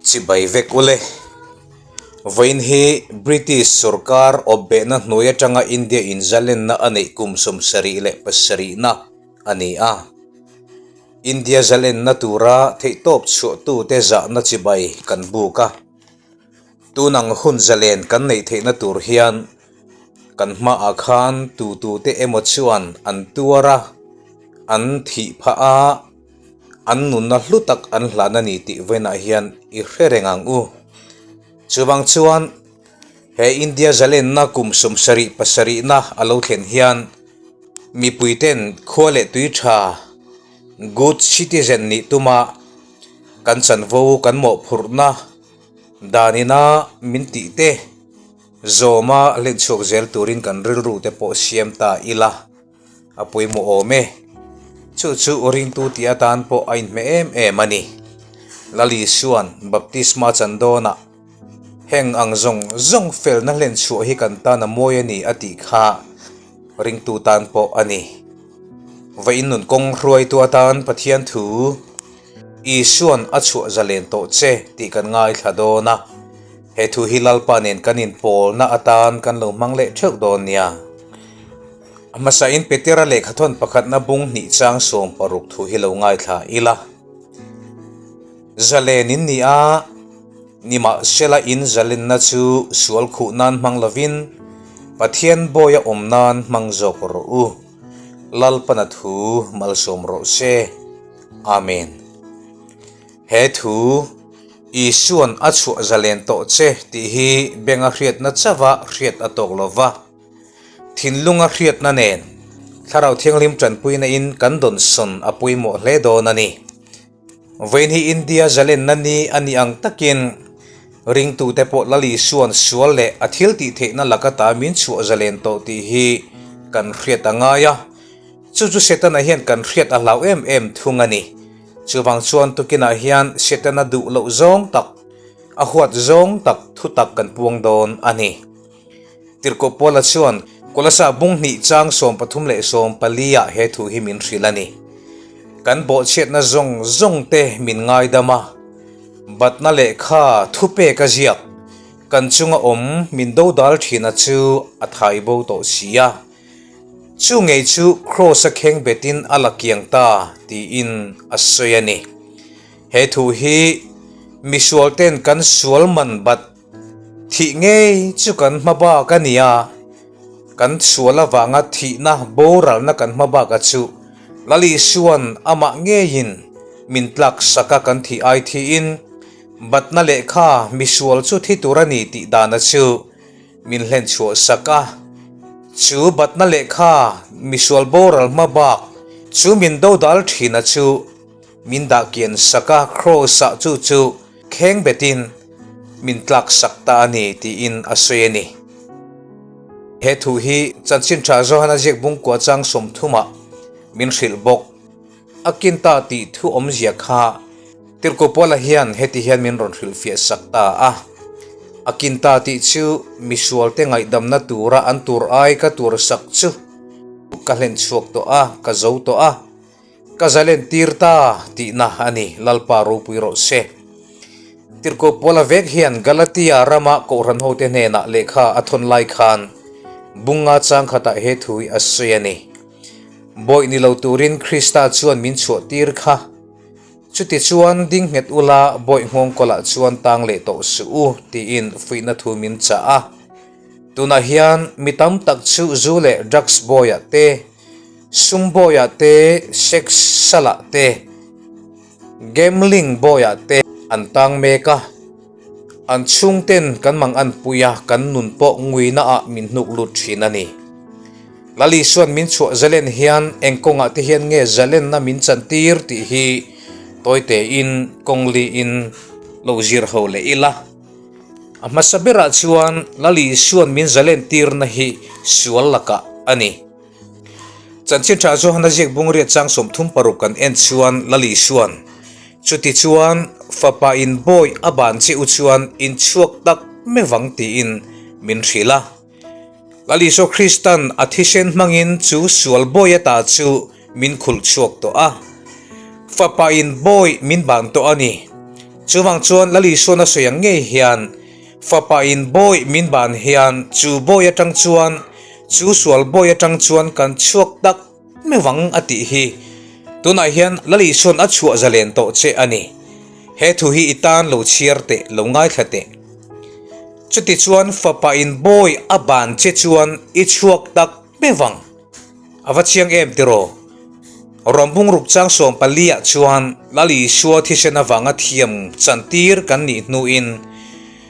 Chibai vek ule. Vawiin hi British sorkar awpbehna hnuai atanga India in zalenna a neih kum 77 na a ni a. India zalenna tura theihtawp chhuahtute zahna chibai kan buk a. Tun ang hun zalen kan neih theihna tur hian kan hmaah khan tutute emaw chuan an tuar a, an thih phah a, an nunna hlu tak an hlan a ni tih vawiinah hian i hre reng ang u. Chuvang chuan he India zalenna kum 77 na a lo thlen hian mipuiten khua leh tui tha, good citizen nih tuma kan chanvo kan mawhphurhna, Danina min tih te zawma hlen chhuak zel turin kan rilru te pawh siam ta ila a pawimawh awm e. Chu chu ringtu tih atan pawh a inhmeh em em a ni. Lal Isua'n baptisma chan dawnah heng ang zawng zawng felna hlen chhuah hi kan tan a mawi a ni a tih kha ringtu tan pawh a ni. Vawiin nun kawng hruaitu atan Pathian thu. Isua'n a chhuah zalen tawh che tih kan ngaithla dawn a, he thu hi Lalpa nen kan inpawlna atan kan lo hmang leh theuh dawn nia. A hmasain Petera lehkhathawn pakhatna bung hnih chang 16 thu hi lo ngaithla ila. Zalen in ni a, nimahsela in zalenna chu sual khuh nan hmang lovin Pathian bawia awm nan hmang zawk rawh u. Lalpana thu malsawm rawh se. Amen. He thu, Isua'n a chhuah zalen tawh che tih hi benga hriatna chauha hriat a tawk lo va, thinlunga hriatna nen Thlarau Thianghlim tanpuina in kan dawnsawn a pawimawh hle dawn a ni. Vawiin hi India zalenna ni a nih ang takin ringtute pawh Lal Isua'n sual leh a thil tih theihna laka ta min chhuah zalen tawh tih hi kan hriat a ngai a. Chu chu Setana hian kan hriat a hlau em em thung a ni. Chuvang chuan tukinah hian Setana duh loh zawng tak, a huat zawng tak thu tak kan puang dawn a ni. Tirhkoh Paula chuan Kolasa bung hnih chang 13 leh 14 ah he thu hi min hrilh a ni. Kan bawhchhiatna zawng zawng te min ngaidam a, batna lehkha thupek a ziak, kan chunga awm min dodal thina chu a thai bo tawh si a. Chu ngei chu Kraws a kheng betin a la kiang ta tiin a sawi a ni. He thu hi misual ten kan sual man bat thih ngei chu kan hma bak a ni a, kan sual avanga thihna boralna kan hma bak a chu Lal Isua'n amah ngeiin min tlak sak a kan thih ai thiin batna lehkha misual chu thi tur a ni tih dana chu Min hlen chhuah sak a, chu batna lehkha misual boral hma bak chu min dodal thina chu min dah kian sak a, kraws ah chu chu kheng betin min tlak sak ta a ni tiin a sawi a ni. He thu hi chanchin tha Johana ziak bungkua chang 30 ah min hrilh bawk. A kin ta tih thu awmzia kha Tirhkoh Paula hian heti hian min rawn hrilhfiah sak ta a, A kin ta tih chu misualte ngaihdamna tura an tur ai ka tur sak chu ka hlen chhuak tawh a, ka zo tawh a, ka zalen tir ta tihna a ni, Lalpa ropui rawh se. Tirhkoh Paula vek hian Galatia rama Kohhran hote hnenah lehkha a thawn lai khan bunga chang khatah he thu hi a sawi a ni. Bawih ni lo turin Krista chuan min chhuah tir kha. Chuti chuan ding nghet ula bawih nghawng kawlah chuan tang leh tawh suh u tiin fuihna thu min chah a. Tunah hian mi tam tak chu zu leh drugs bawiah te, sum bawiah te, sex salah te, gambling bawiah te an tang mek a. An chhungten kan mang an pui a, kan nun pawh nguina ah min hnuk lut thin a ni. Lal Isua'n min chhuah zalen hian eng kawngah te hian nge zalenna min chantir tih hi tawite in kawng li in lo zir ho leh ila. A hmasa berah chuan Lal Isua'n min zalen tirna hi sual lakah a ni. Chanchin tha Johana ziak bungriat chang 36 kan en chuan Lal Isua'n, Chuti chuan fapa in bawi a ban che u chuan in chhuak tak mevang tiin min hrilh a. Lal Isua Kristan a thisen hmangin chu sual bawi ata chu min khulh chhuak tawh a. Fapa in bawi min ban tawh a ni. Chuvang chuan Lal Isuan a sawi ang ngei hian Fapa in bawi min ban hian chu bawi atang chuan chu sual bawi atang chuan kan chhuak tak meuh ang a tih hi. Tunah hian Lal Isuan a chhuah zalen tawh che a ni. He thu hi i tan lo chhiar teh, lo ngaithla teh. Chutichuan Fapa in bawi a ban che chuan i chhuak tak meuh ang. A va chiang em tiraw? Rawmbung ruk chang 14 ah chuan Lal Isua thisen avanga thiam chantir kan nih hnuin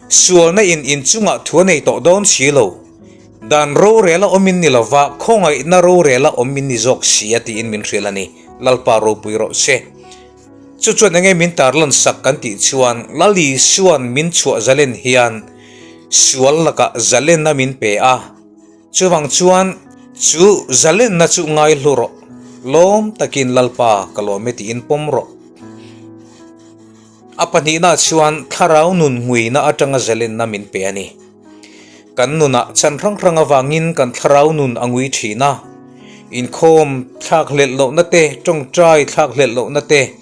sualna in inchungah thu a nei tawh dawn si lo. Dan rorela awm in ni lova khawngaihna rorela awm in ni zawk si a tiin min hrilh a ni. Lalpa ropui rawh se. Chu chuan enge min tarlan sak kan tih chuan Lal Isua'n min chhuah zalen hian sual lakah zalenna min pe a. Chuvang chuan chu zalenna chu ngai hlu rawh, lawm takin Lalpa ka lawm e tiin pawm rawh. A pahnihna chuan thlarau nun nguina atanga zalenna min pe a ni. Kan nunah chan hrang hrang avangin kan thlarau nun a ngui thin a, inkhawm thlak hlelh lohna te, tawngtai thlak hlelh lohna te,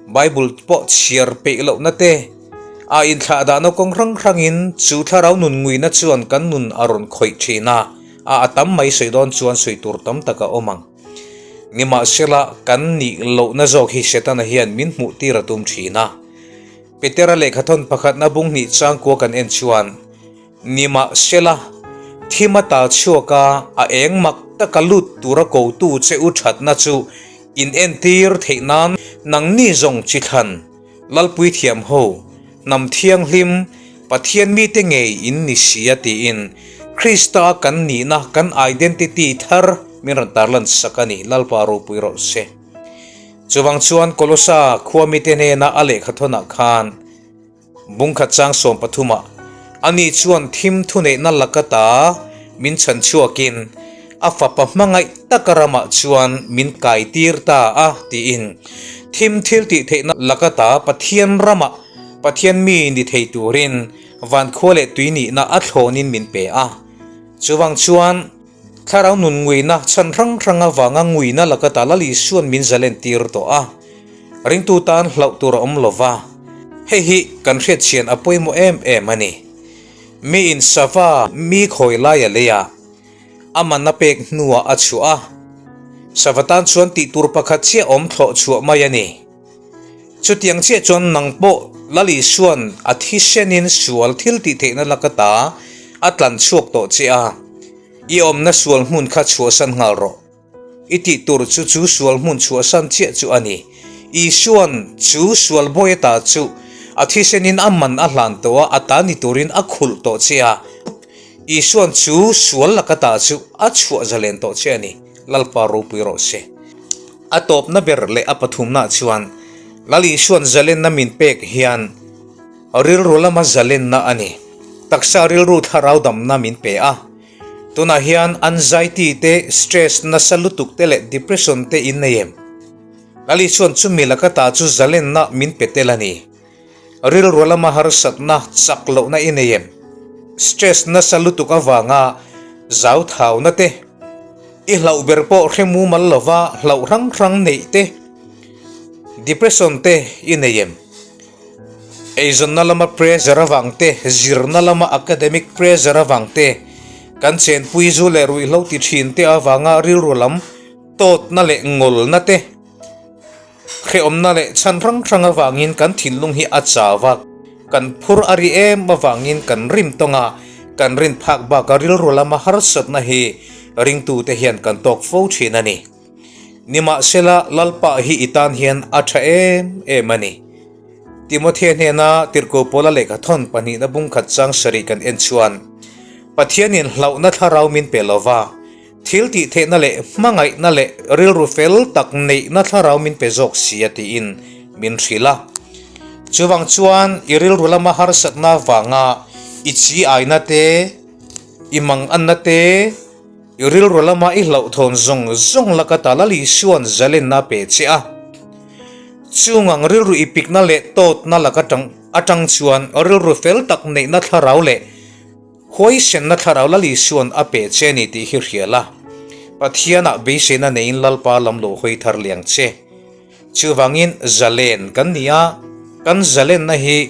Bible pawh chhiar peih lohna te, a inthlah dahna kawng hrang hrangin chu thlarau nun nguina chuan kan nun a rawn khawih thin a, a a tam mai sawi dawn chuan sawi tur tam tak a awm ang. Nimahsela, kan nih lohna zawk hi Setana hian min hmuh tir a tum thin a. Petera lehkhathawn pakhatna bung hnih changkua kan en chuan, Nimahsela, thim a ta chhuak a, a eng mak taka lut tura kotu che u thatna chu in entir theih nan nangni zawng chi thlan, Lalpui thiam ho, hnam thianghlim, Pathian mite ngei in ni si a tiin Krista kan nihna kan identity thar min rawn tarlan sak a ni, Lalpa ropui rawh se. Chuvang chuan Kolosa khua mite hnena a lehkhathawnah khan, Bungkhat chang 13 ah ani chuan thim thuneihna laka ta min chhan chhuakin a fapa hmangaih taka ramah chuan min kaitir ta a tiin thim thil tih theihna laka ta Pathian ramah Pathian mi ni thei turin vankhua leh tui nihna a thlawnin min pe a. Chuvang chuan thlarau nun nguina chhan hrang hrang avanga nguina laka ta Lal Isuan min zalen tir tawh a. Ringtu tan hlauh tur a awm lo va, hei hi kan hriatchhian a pawimawh em em a ni. Miin sava mi khawi lai a lei a, a man a pek hnuah a chhuah a, sava tan chuan tih tur pakhat chiah awm thlawh chhuah mai a ni. Chutiang chiah chuan nang pawh Lal Isua'n a thisenin sual thil tih theihna laka ta a tlan chhuak tawh che a, i awmna sual hmun kha chhuahsan nghal rawh. I tih tur chu chu sual hmun chhuahsan chiah chu a ni. Isua'n chu sual bawi ata chu a thisenin a man a hlan tawh a, a ta ni turin a khulh tawh che a. Isua'n chu sual laka ta chu a chhuah zalen tawh che a ni. Lalpa ropui rawh se. A tawpna ber leh a pathumna chuan Lal Isua'n zalenna min pek hian rilru lama zalenna a ni. Taksa rilru thlarau damna min pe a. Tunah hian anxiety te, stress nasa lutuk te leh depression te in nei em? Lali chuan chumi laka ta chu zalenna min pe tel a ni. Rilru lama harsatna, chak lohna i nei em? Stress nasa lutuk avanga zau thauna te, i hlauh ber pawh hre mumal lova hlauh hrang hrang neih te, depression te i nei em? Eizawnna lama pressure avang te, zirna lama academic pressure avang te, kan chenpui zu leh ruihhlo ti thin te avanga rilru lam tawtna leh ngawlna te, hrehawmna leh chhan hrang hrang avangin kan thinlung hi a chau a, kan phur a ri em avangin kan rim tawng a, kan rin phak baka rilru lama harsatna hi ringtute hian kan tawk fo thin a ni. Nimahsela, Lalpa hi i tan hian a tha em em a ni. Timothea hnena Tirhkoh Paula lehkha thawn pahnihna bungkhat chang sarih kan en chuan, Pathianin hlauhna thlarau min pe lova, thil tih theihna leh hmangaihna leh rilru fel tak neihna thlarau min pe zawk si a tiin min hrilh a. Chuvang chuan i rilru lama harsatna vanga i chi aina te, i manganna te, I rilru lama i hlauhthawn zawng zawng laka ta Lal Isua'n zalenna a pe che a. Chung ang rilru i pikna leh tawtna laka tang atang chuan rilru fel tak neihna thlarau leh huaisenna thlarau Lal Isua'n a pe che a ni tih hi hria la. Pathianah beiseina neiin Lalpa lam lo hawi thar liang che. Chuvangin zalen kan ni a. Kan zalenna hi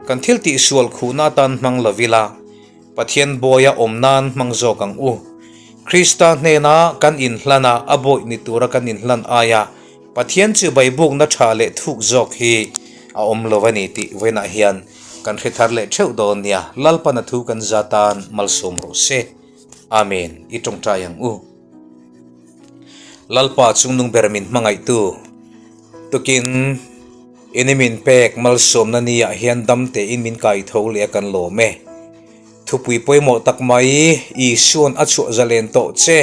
kan thil tihsual khuhna atan hmang lo ila, Pathian bawia awm nan hmang zawk ang u. Krista hnena kan inhlan a, a bawih ni tura kan inhlan aia Pathian chu baibukna tha leh thuk zawk hi a awm lo a ni tih vawiinah hian kan hre thar leh theuh dawn nia. Lalpan a thu kan za tan malsawm rawh se. Amen. I tawngtai ang u. Lalpa chungnung ber min hmangaihtu tukin in i min pek malsawmna ni ah hian dam tein min kai tho leh a kan lawm e. Thupui pawimawh tak mai Isua'n a chhuah zalen tawh che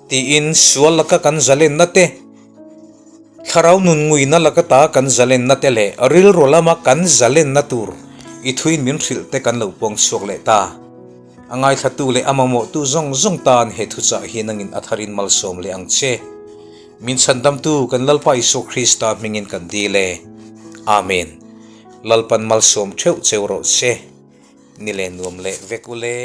tiin sual laka kan zalenna te, Thlarau nun nguina laka ta kan zalenna te leh rilru lama kan zalenna tur i thuin min hrilh te kan lo puang chhuak leh ta. A ngaithlatu leh a mamawhtu zawng zawng tan he thuchah hi nangin a tharin malsawm leh ang che. Min chhandamtu kan Lalpa Isua Krista hmingin kan dil e. Amen. Lalpan malsawm theuh cheu rawh se. Ni leh nuam leh vek ule.